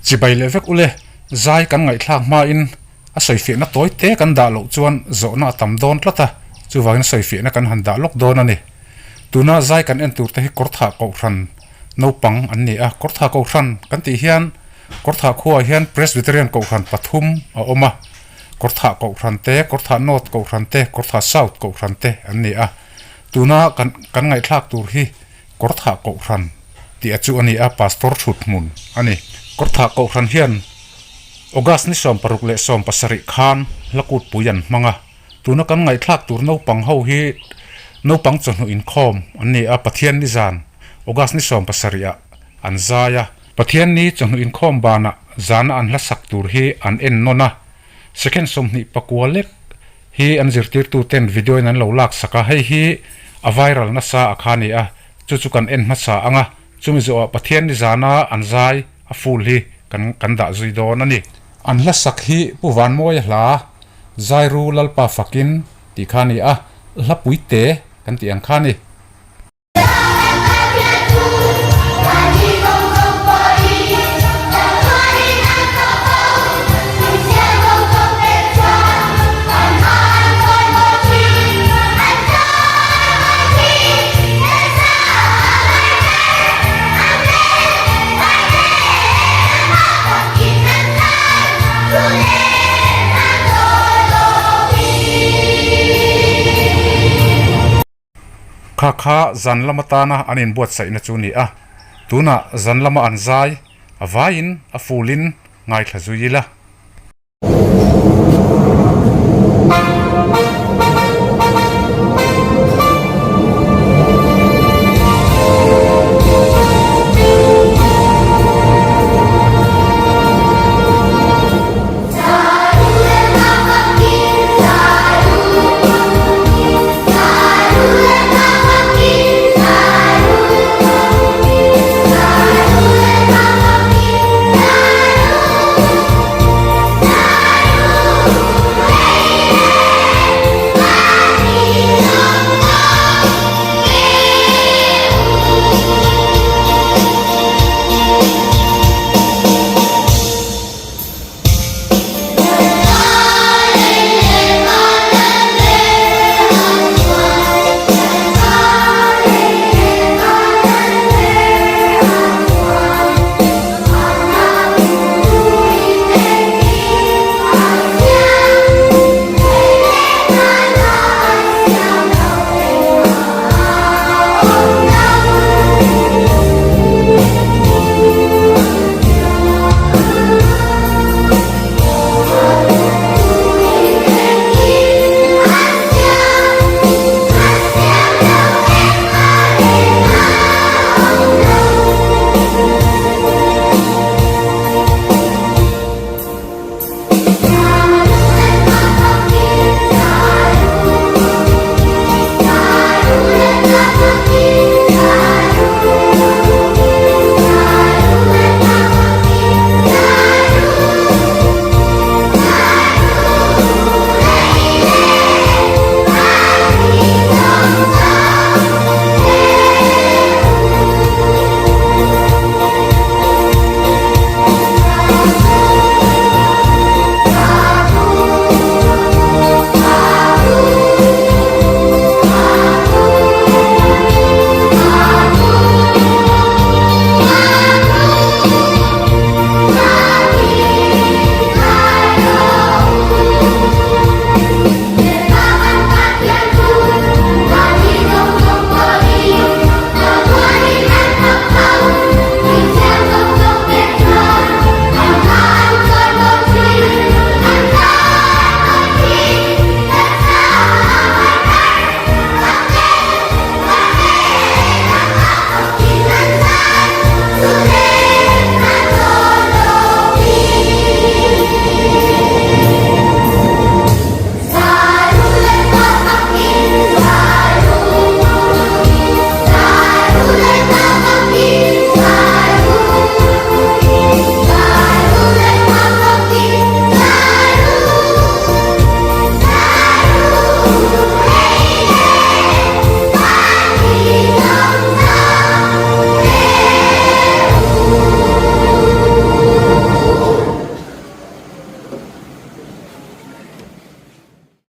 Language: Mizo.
Chibai leh vek ule, zai kan ngaihthlak hmain a sawifiahna tawi te kan dah loh chuan zawhna a tam dawn tlat a, chuvangin sawifiahna kan han dah lawk dawn a ni. Tuna zai kan en tur te hi Kawrthah Kohhran naupang an ni a, Kawrthah Kohhran kan tih hian Kawrthah khuaah hian Presbyterian Kohhran pathum a awm a, Kawrthah Kohhran te, Kawrthah North Kohhran te, Kawrthah South Kohhran te an ni a. Tuna kan kan ngaihthlak tur hi Kawrthah Kohhran tih a chu a ni a, Pastor thut hmun a ni. Kawrthah Kohhran hian August ni 67 khan hlakutpui an hmang a, tuna kan ngaihthlak tur naupang ho hi naupang chawhnu inkhawm an ni a, Pathian ni zan August ni 70 ah an zai a. Pathian ni chawhnu inkhawm banah zana an hlasak tur hi an en nawn a, second 29 lek hi an zirtirtu ten video in an lo lak sak a, hei hi a viral nasa a kha a ni a, chu chu kan en hmasa ang a, chumi zawhah Pathian ni zana an zai a full hi kan kan dah zui dawn a ni. An hla sak hi Pu Vanmawia hla Zairu Lalpa Fakin tih kha a ni a, hla puite kan tih ang kha a ni. Kha kha zan lam atana an inbuatsaihna chu ni a, tunah zan lama an zai, a vaiin a fulin ngaithla zui ila.